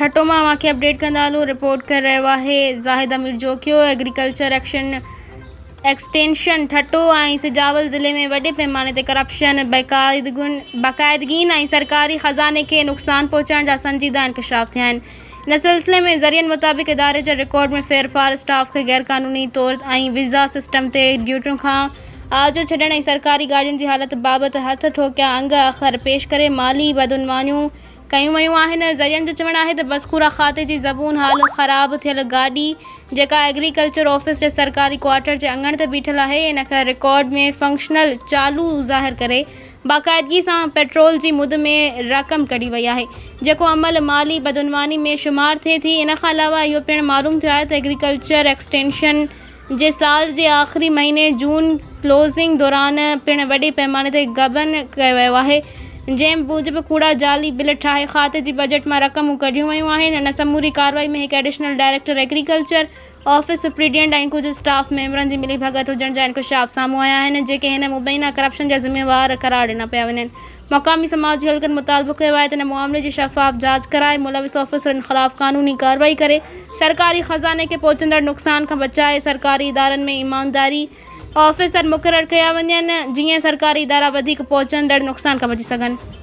ٺٽو مان اوهان کي اپڊيٽ ڪندا هلون رپورٽ ڪري رهيو آهي Zahid Amir Jokhio agriculture action extension Thatta ۽ Sujawal ضلعي ۾ وڏي پيماني تي ڪرپشن باقاعدگين ۽ سرڪاري خزاني کي نقصان پهچائڻ جا سنجيده انڪشاف ٿيا آهن ان سلسلي ۾ ذريعن مطابق اداري جي رڪارڊ ۾ ڦيرڦار اسٽاف کي غيرقانوني طور ۽ ويزا سسٽم تي ڊيوٽين کان آجو ڇڏڻ ۽ سرڪاري گاڏين جي حالت بابت هٿ ٺوڪيا انگ اکر پيش ڪري مالي بدعنوانيون ڪيون ويون آهن. ذريعن جو چوڻ آهي ته مذڪوره کاتي جي زبون حال خراب ٿيل گاڏي جيڪا ايگريڪلچر آفيس جي سرڪاري ڪوارٽر جي اڱڻ تي بيٺل آهي ان کي رڪارڊ ۾ فنڪشنل چالو ظاهر ڪري باقاعدگي سان پيٽرول جي مد ۾ رقم ڪڍي وئي آهي جيڪو عمل مالي بدعنواني ۾ شمار ٿئي ٿي ان کان علاوه اهو پڻ معلوم ٿيو آهي ته ايگريڪلچر ايڪسٽينشن جي سال جي آخري مهيني جون ڪلوزنگ دوران پڻ وڏي پئماني تي غبن ڪيو ويو آهي جنهن موجب ڪوڙا جعلي بل ٺاهي کاتي جي بجيٽ مان رقمون ڪڍيون ويون آهن ان سموري ڪارروائي ۾ هڪ additional director agriculture office superintendent ۽ ڪجهه اسٽاف ميمبرن جي ملي ڀڳت هجڻ جا انڪشاف سامهون آيا آهن جيڪي هن مبينا ڪرپشن جا ذميوار قرار ڏنا پيا وڃن. مقامي سماجي حلقن مطالبو ڪيو آهي ته ان معاملي جي شفاف جاچ ڪرائي ملوث آفيسرن خلاف قانوني ڪارروائي ڪري سرڪاري خزاني کي پهچندڙ نقصان کان بچائي سرڪاري ادارن ۾ ايمانداري آفيسر مقرر ڪيا وڃن جيئن سرڪاري ادارا وڌيڪ پهچندڙ نقصان کان بچي سگهن.